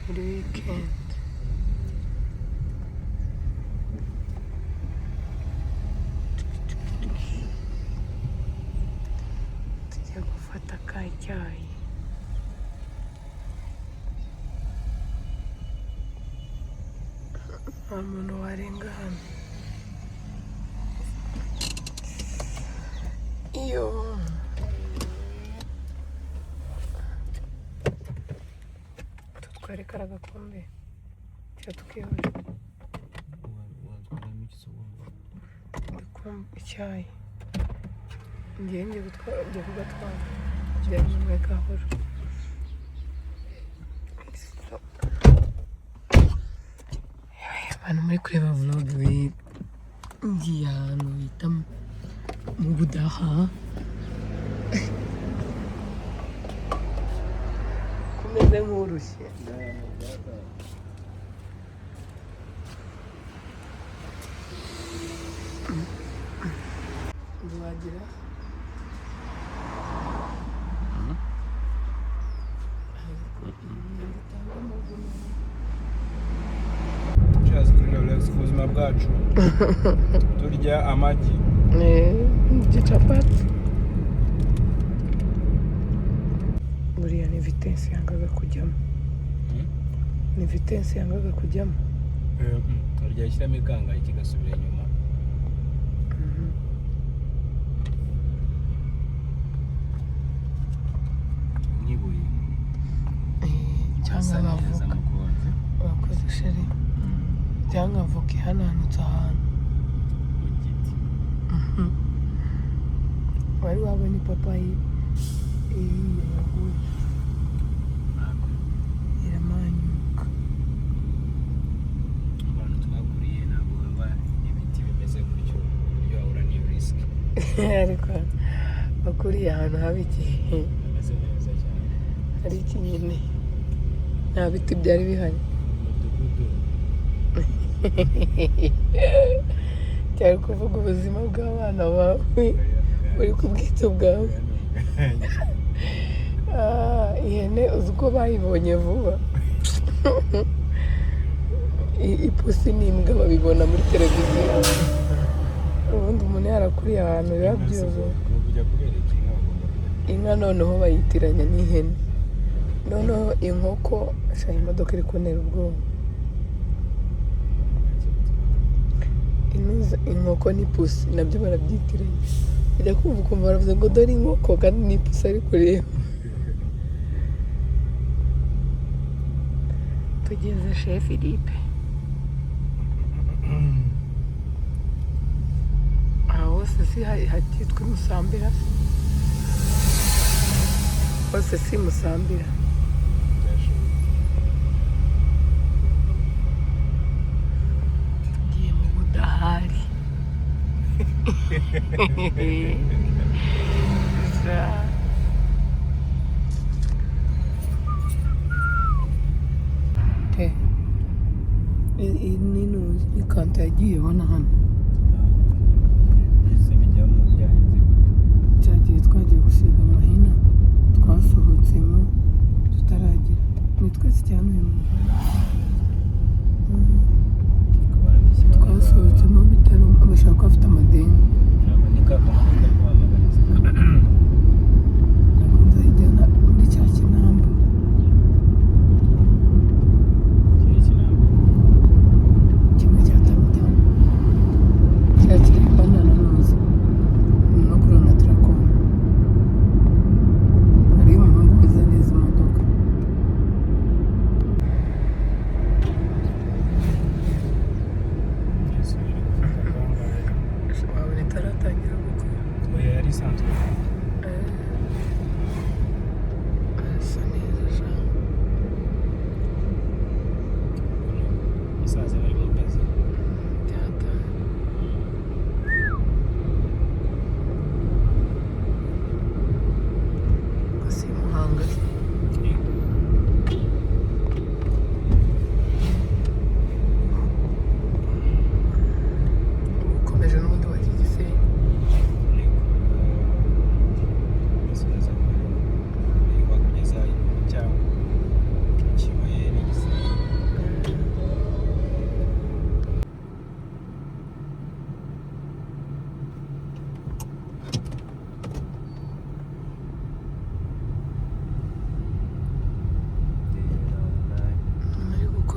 Muri weekend. Tujya gufata ka cyayi. Nta muntu warenga hano. Iyo tutware kariya gakombe cyangwa tukihorera. Watwaramo iki se ubundi? Udukombe icyayi. Ngiye ngiye gutwara, ngiye kugatwara kugira ngo nywe gahoro. So, abantu muri kureba vlog, we ngiye ahantu bita mu Budaha. Kumeze nk'urushye. Wagira imyenda itanga amaguru. Cheers kuri Rolex, ku buzima bwacu. Turya amagi. Capati buriya ni vitesse yangaga kujyamo, ni vitesse yangaga kujyamo. Urya ishyiramo ikangaye kigasubira inyuma. Nk'ibuye. Cyangwa Asa neza. avoka. Mukunzi. Wakoze, chéri, cyangwa avoka ihananutse ahantu Mu giti. Wari wabona ipapayi ihiye yaguye? Ntabwo. Iramanyuka. Abantu twakuriye ntabwo haba ibiti bimeze gutyo ku buryo wahura n'iyo risk. Ariko wakuriye ahantu haba igihe Bimeze neza cyane. Hari iki nyine, nta biti byari bihari. Umudugudu. Cyari kuvuga ubuzima bw'abana bawe uri ku bwito bwawe. Ah, ihene uzi uko bayibonye vuba. Ipusi n'imbwa babibona muri televiziyo. Ubundi umuntu yarakuriye ahantu biba byuzuye. Ni ukujya kubereka inka, bagomba kujya. Inka noneho bayitiranya n'ihene, noneho inkoko. Sha, imodoka iri kuntera ubwoba. Inuza inkoko n'ipusi nabyo barabyitiranya. Ujya kumva ukumva baravuze ngo dore inkoko, kandi ni ipusi ari kureba. Tugeze chez Philippe. Aha hose si hatitwa i Musambira? Hose si Musambira? Byashoboka. Tugiye mu Budahari. Sha. Pe iyi ni ni kanta yagiyeho na hano. Ese bijyamo byagenze gute? Cyagiye twagiye gusiga amahina, twasohotsemo tutaragira ni twese cyane uyu muntu. Twasohotsemo bitaro bashaka ko bafite amadeni. Ni ka kamodoka kari guhamagariza. Ntabwo nzayijyana muri cya kinamba. Kiri kinamba. Kimwe cya tamutamu cya kirebana na nuza no kuri Onatracom, hariyo umuhungu wiza neza imodoka. Yesu, iri gufata kangahe? Wabona itaratangira gukora. Oya, yari isanzwe.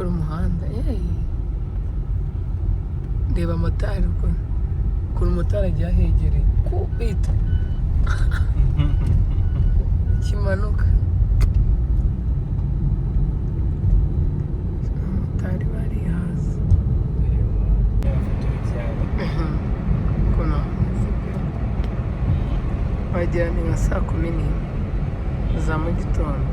Gukora umuhanda. Hey. Reba motari ukuntu motari agiye ahegereye kubita kimanuka. Abamotari barihaza. Ukuntu hameze pe, wagira ni nka saa 11 za mu gitondo.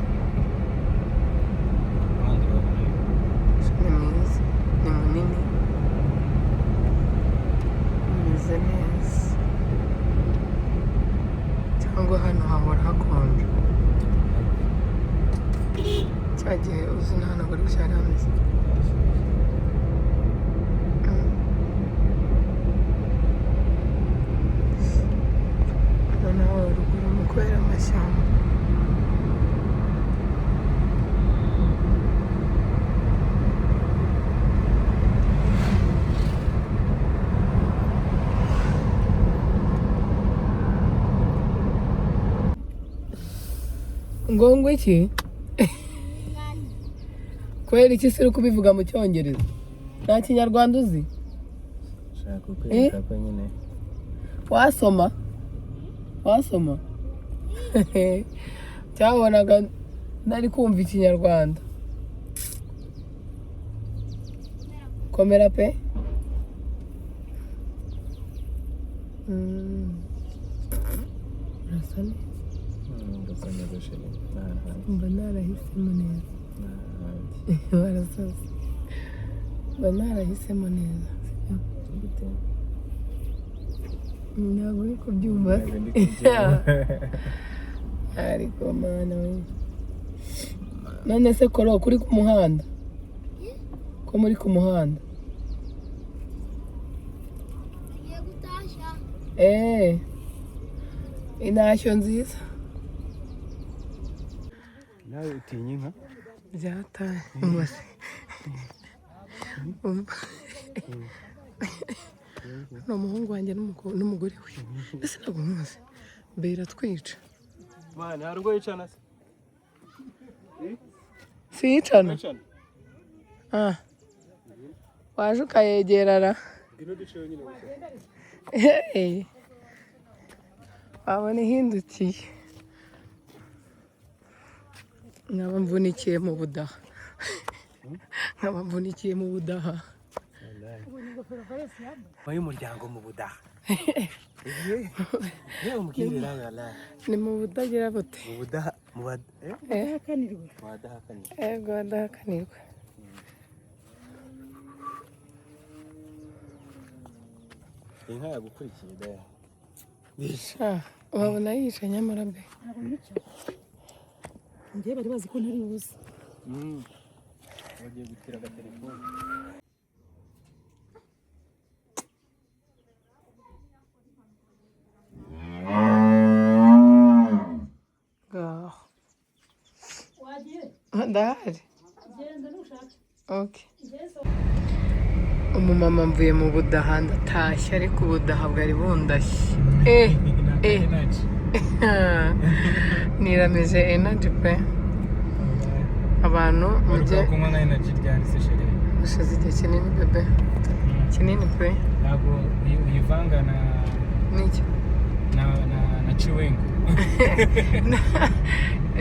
Ni mwiza, ni munini, umeze neza. Cyangwa hano hahora hakonje? Cya gihe uzi nta ntabwo ari gushyira hameze. Noneho ruguru mu kubera amashyamba. Ngo iki? Kubera iki se uri kubivuga mu Cyongereza? Nta Kinyarwanda uzi? Shaka kukwereka ko nyine. Wasoma, wasoma cyabonaga nari kumva Ikinyarwanda. Komera pe. Urasa neza. Ndasa neza, chérie. Nta Mba narahisemo neza. Nta. Barasaze. Mba narahisemo neza, sibyo? Gute? Ntabwo uri kubyumva. Ntabwo ndi kubyumva. Ariko mana we, none se koro kuri ku muhanda, ko muri ku muhanda? Agiye gutashya. Eee, intashyo nziza. Nawe utinya inka? Byataye umubase. Ni umuhungu wanjye n'umugore we, mbese ntabwo muzi mbere twica. Mwana, hari ubwo yicana se? Siyicana. Yicana. Ah. Waje ukayegerara. Ngwino duceho nyine gusa. Hey. Wabona ihindukiye. Nkaba mvunikiye mu budaha, nkaba mvunikiye mu budaha. Y'umuryango mu budaha. Yewe, umbwire nawe, wallahi. Ni mu butagira bute? Mu budaha, mu bad eh? Eh, Mu badahakanirwa. Ego, badahakanirwa. Inka yagukurikiye da. Sha, wabona yica nyamara be. Njyewe bari bazi ko ntari buze. Bagiye gutira agatelefone. Ngaho ndahari. Okay. Umumama, mvuye mu budaha ndatashye, ariko ubudaha bwari bundashye. Eh eh, niramije energy pe. Abantu mujye Kunywa nka energy ryari se, chérie? Hashize igihe kinini, bébé, kinini pe. Ntabwo uyivanga na Niki? na chiwengo?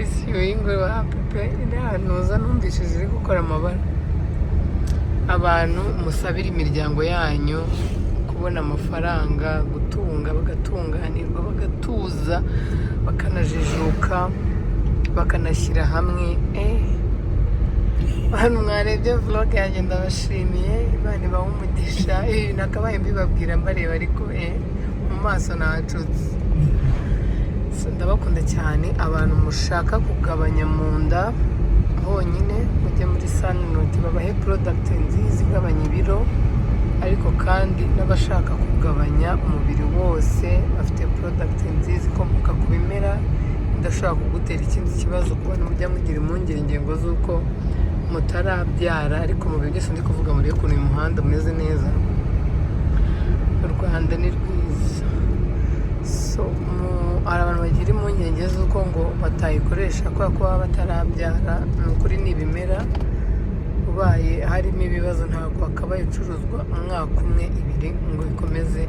Isi wa pepe iriya numvishije iri gukora amabara. Abantu musabire imiryango yanyu kubona amafaranga, gutunga, bagatunganirwa, bagatuza, bakanajijuka, bakanashyira hamwe. Eh, bantu mwarebye vlog yanjye, ndabashimiye. Imana ibahe umugisha. Ibi nakabaye mbibabwira mbareba, ariko eh, mu maso nahacutse. So, ndabakunda cyane. Abantu mushaka kugabanya mu nda honyine, mujye muri Saniroti babahe product nziza igabanya ibiro. Ariko kandi n'abashaka kugabanya umubiri wose bafite product nziza ikomoka ku bimera, idashobora kugutera ikindi kibazo, ku bantu mujya mugira impungenge ngo z'uko mutarabyara. Ariko mu bintu byose ndi kuvuga, murebe ukuntu uyu muhanda umeze neza. U Rwanda ni rwiza. So hari abantu bagira impungenge z'uko ngo batayikoresha kubera ko baba batarabyara. Ni ukuri, ni ibimera. Ubaye harimo ibibazo, ntabwo wakabaye ucuruzwa umwaka umwe, 2 ngo bikomeze,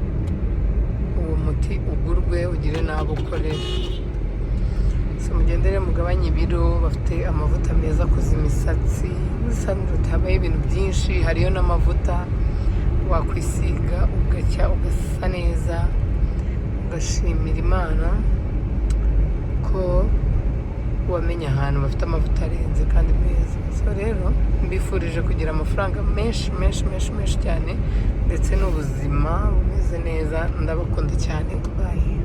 uwo muti ugurwe ugire n'abo ukorera. So mugendere mugabanye ibiro. Bafite amavuta meza akoze imisatsi. Muri Sandrot habaho ibintu byinshi, hariyo n'amavuta wakwisiga ugacya, ugasa neza, ugashimira Imana ko wamenye ahantu bafite amavuta arenze kandi meza. So rero mbifurije kugira amafaranga menshi menshi menshi menshi cyane, ndetse n'ubuzima bumeze neza. Ndabakunda cyane, bye.